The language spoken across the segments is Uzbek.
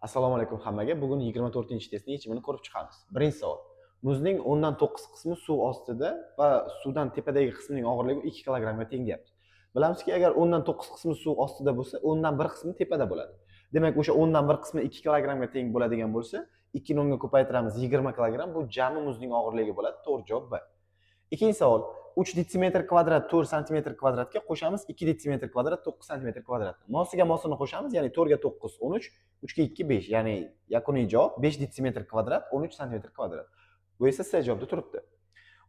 Assalomu alaykum hammaga. Bugun 24-testning yechimini ko'rib chiqamiz. Birinchi savol. Muzning 10 dan 9 qismi suv ostida va suvdan tepadagi qismining og'irligi 2 kilogrammga teng deyapti. Bilamizki, agar 10 dan 9 qismi suv ostida bo'lsa, 10 dan 1 qismi tepada bo'ladi. Demak, o'sha 10 dan 1 qismi 2 kilogrammga teng bo'ladigan bo'lsa, 2 ni 10 ga ko'paytiramiz, 20 kilogramm, bu jami muzning og'irligi bo'ladi. To'g'ri javob B. Ikkinchi savol. 3 detsimetr kvadrat 4 santimetr kvadratga qo'shamiz 2 detsimetr kvadrat 9 santimetr kvadrat. Mosiga mosini qo'shamiz, ya'ni 4 ga 9 13, 3 ga 2 5, ya'ni yakuniy javob 5 detsimetr kvadrat 13 santimetr kvadrat. Bu esa C javobda turibdi.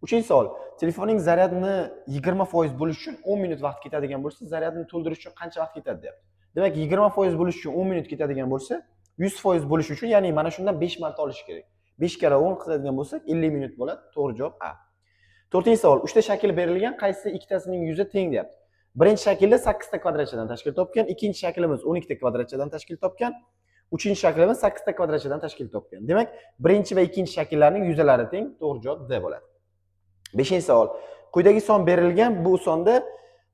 Uchinchi savol. Telefonning zaryadini 20% bo'lish uchun 10 minut vaqt ketadigan bo'lsa, zaryadni to'ldirish uchun qancha vaqt ketadi deyapti. Demak, 20% bo'lish uchun 10 minut ketadigan bo'lsa, 100% bo'lish uchun, ya'ni mana shundan 5 marta olish kerak. 5 karra 10 qiladigan bo'lsak, 50 minut bo'ladi. To'g'ri javob A. To'rtinchi savol. Uchta shakl berilgan, qaysi ikkitasining yuzi teng deyapti. Birinchi shaklda 8 ta kvadratchadan tashkil topgan, ikkinchi shaklimiz 12 ta kvadratchadan tashkil topgan, uchinchi shaklimiz 8 ta kvadratchadan tashkil topgan. Demak, birinchi va ikkinchi shakllarning yuzalari teng, to'g'ri javob D bo'ladi. Beshinchi savol. Quyidagi son berilgan, bu sonda,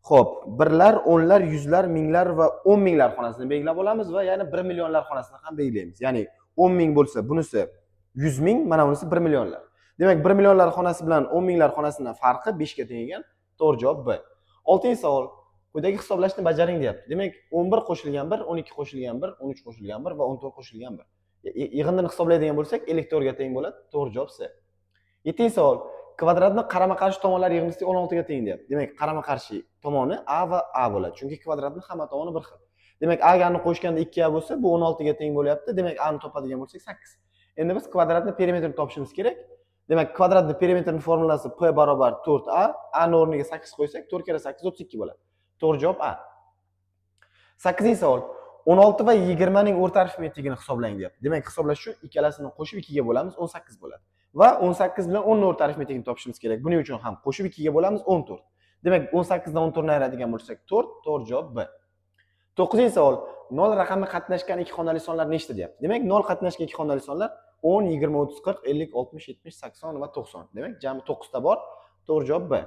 xo'p, birlar, o'nlar, yuzlar, minglar va o'n minglar xonasini belgilab olamiz va yana 1 millionlar xonasini ham belgilaymiz. Ya'ni 10 ming bo'lsa, bunisi 100 ming, mana bunisi 1 millionlar. Demak, 1 millionlar xonasi bilan 10 minglar xonasining farqi 5 ga teng ekan. To'g'ri javob B. Oltinchi savol. Quyidagi hisoblashni bajaring deyapti. Demak, 11 qo'shilgan 1, 12 qo'shilgan 1, 13 qo'shilgan 1 va 14 qo'shilgan 1. Yig'indini hisoblaydigan bo'lsak, 54 ga teng bo'ladi. To'g'ri javob C. Yettinchi savol. Kvadratni qarama-qarshi tomonlari yig'indisi 16 ga teng deyapti. Demak, qarama-qarshi tomoni A va A bo'ladi. Chunki kvadratning hamma tomoni bir xil. Demak, A ga ni qo'shganda 2A bo'lsa, bu 16 ga teng bo'lyapti. Demak, A ni topadigan bo'lsak 8. Endi biz kvadratni perimetrini topishimiz kerak. Demak, kvadratni perimetrining formulasi P barobar 4A. A ni o'rniga 8 qo'ysak, 4 karra 8 32 bo'ladi. To'g'ri javob A. 8 savol. 16 va 20 ning o'rta arifmetigini hisoblang deyapti. Demak, hisoblash uchun ikkalasini qo'shib 2 ga bo'lamiz, 18 bo'ladi. Va 18 bilan 10 ni o'rta arifmetigini topishimiz kerak. Buning uchun ham qo'shib 2 ga bo'lamiz, 14. Demak, 18 dan 14 ni ayiradigan bo'lsak, 4, to'g'ri javob B. 9-savol. 0 raqami qatnashgan ikki xonali sonlar nechta deyapti. Demak, 0 qatnashgan ikki xonali sonlar 10, 20, 30, 40, 50, 60, 70, 80 va 90. Demak, jami 9 ta bor. To'g'ri javob B.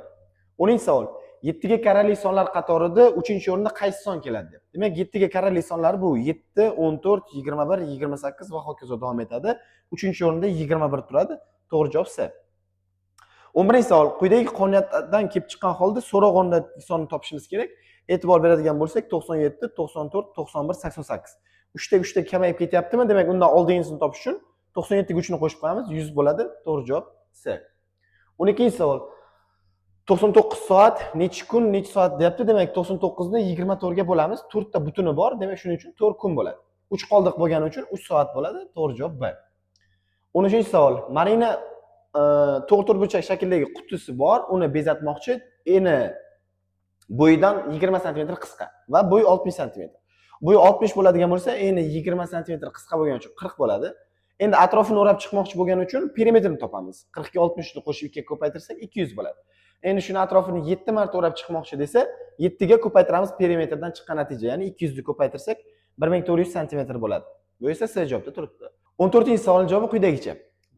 10-savol. 7 ga karali sonlar qatorida 3-o'rinda qaysi son keladi deyapti. Demak, 7 ga karali sonlar bu 7, 14, 21, 28 va hokazo davom etadi. 3-o'rinda 21 turadi. To'g'ri javob C. 11-savol. Quyidagi qonuniyatdan kelib chiqqan holda so'roq o'rnidagi sonni topishimiz kerak. E'tibor beradigan bo'lsak, 97, 94, 91, 88. 3 ta 3 ta kamayib ketyaptimi? Demak, undan oldingisini topish uchun 97 ga 3 ni qo'shib qo'yamiz, 100 bo'ladi. To'g'ri javob C. 12-savol. 99 soat necha kun, necha soat deyapti. Demak, 99 ni 24 ga bo'lamiz. 4 ta butuni bor. Demak, shuning uchun 4 kun bo'ladi. 3 qoldiq bo'lgani uchun 3 soat bo'ladi. To'g'ri javob B. 13-savol. Marina to'g'ri to'rtburchak shaklidagi qutisi bor, uni bezatmoqchi. Eni bo'yidan 20 sm qisqa va bo'yi 60 sm. Bo'yi 60 bo'ladigan bo'lsa, eni 20 sm qisqa bo'lgani uchun 40 bo'ladi. Endi atrofini o'rab chiqmoqchi bo'lgani uchun perimetrini topamiz. 40 ga 60 ni qo'shib 2 ga ko'paytirsak 200 bo'ladi. Endi shuni atrofini 7 marta o'rab chiqmoqchi desa, 7 ga ko'paytiramiz perimetrdan chiqqan natija, ya'ni 200 ni ko'paytirsak 1400 sm bo'ladi. Bu esa C javobda turibdi. 14-savolning javobi quyidagicha.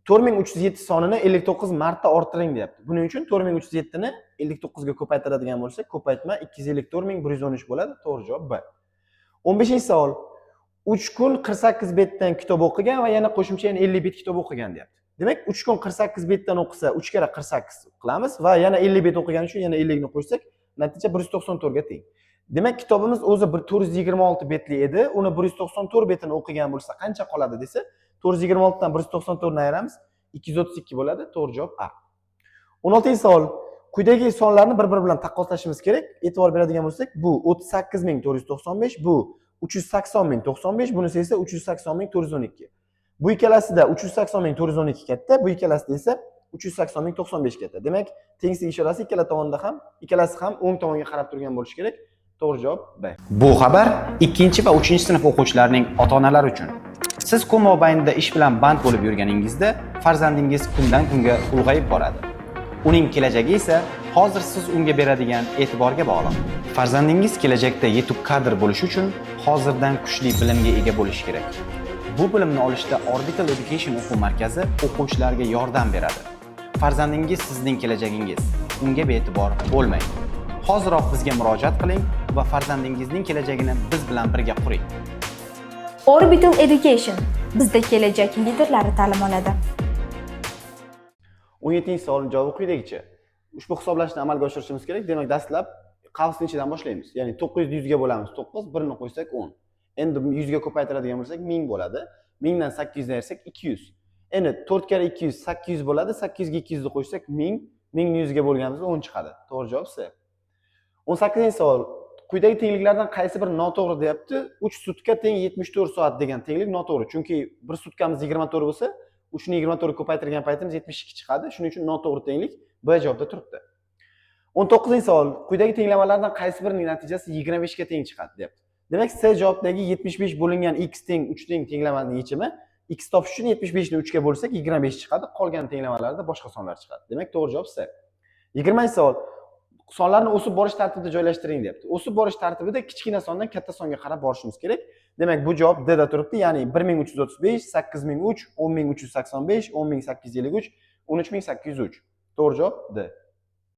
4307 sonini 59 marta orttiring deyapti. Buning uchun 4307 ni 59 ga ko'paytiradigan bo'lsak, ko'paytma 254113 bo'ladi. To'g'ri javob B. 15-savol. 3 kun 48 betdan kitob o'qigan va yana qo'shimcha yana 50 bet kitob o'qigan deyapti. Demak, 3 kun 48 betdan o'qisa, 3 karra 48 qilamiz va yana 50 bet o'qigani uchun yana 50 ni qo'shsak, natija 194 ga teng. Demak, kitobimiz o'zi bir 426 betli edi. Uni 194 betini o'qigan bo'lsa, qancha qoladi desa, 426 dan 194 ni ayiramiz, 232 bo'ladi. To'g'ri javob A. 16-savol. Quyidagi sonlarni bir-biri bilan taqqoslashimiz kerak. E'tibor beradigan bo'lsak, bu 38495, bu 380095, bunisi esa 380412. Bu ikkalasida 380412 katta, bu ikkalasida esa 380095 katta. Demak, tengsizlik ishorasi ikkala tomonda ham, ikkalasi ham o'ng tomonga qarab turgan bo'lishi kerak. To'g'ri javob B. Bu xabar ikkinchi va uchinchi sinf o'quvchilarining ota-onalari uchun. Siz kun mobaynida ish bilan band bo'lib yurganingizda farzandingiz kundan kunga ulg'ayib boradi. Uning kelajagi esa hozir siz unga beradigan e'tiborga bog'liq. Farzandingiz kelajakda yetuk kadr bo'lishi uchun hozirdan kuchli bilimga ega bo'lishi kerak. Bu bilimni olishda Orbital Education o'quv markazi o'quvchilarga yordam beradi. Farzandingiz sizning kelajagingiz. Unga bee'tibor bo'lmang. Hoziroq bizga murojaat qiling va farzandingizning kelajagini biz bilan birga quring. Orbital Education bizda kelajak liderlari ta'lim oladi. 17-savolning javobi quyidagicha. Ushbu hisoblashni amalga oshirishimiz kerak. Demak, dastlab qavsning ichidan boshlaymiz. Ya'ni 900 ni 100 ga bo'lamiz 9, 1 ni qo'ysak 10. Endi 100 ga ko'paytiradigan bo'lsak 1000 bo'ladi. 1000 dan 800 ni ayirsak 200. Endi 4 karra 200 800 bo'ladi. 800 ga 200 ni qo'shsak 1000, 1000 ni 100 ga bo'lganimizda 10 chiqadi. To'g'ri javob C. 18-savol. Quyidagi tengliklardan qaysi biri noto'g'ri deyapti. 3 sutka teng 74 soat degan tenglik noto'g'ri. Chunki bir sutkamiz 24 bo'lsa, 3 ni 24 ga ko'paytirgan paytimiz 72 chiqadi. Shuning uchun noto'g'ri tenglik B javobda turibdi. 19-savol. Quyidagi tenglamalardan qaysi birining natijasi 25 ga teng chiqadi deyapti. Demak, C javobdagi 75 bo'lingan x teng 3 teng tenglamaning yechimi, x topish uchun 75 ni 3 ga bo'lsak 25 chiqadi. Qolgan tenglamalarda boshqa sonlar chiqadi. Demak, to'g'ri javob C. 20-savol. Sonlarni o'sib borish tartibida joylashtiring deyapti. O'sib borish tartibida kichkina sondan katta songa qarab borishimiz kerak. Demak, bu javob D da turibdi, ya'ni 1335, 8003, 10385, 10853, 13803. To'g'ri javob D.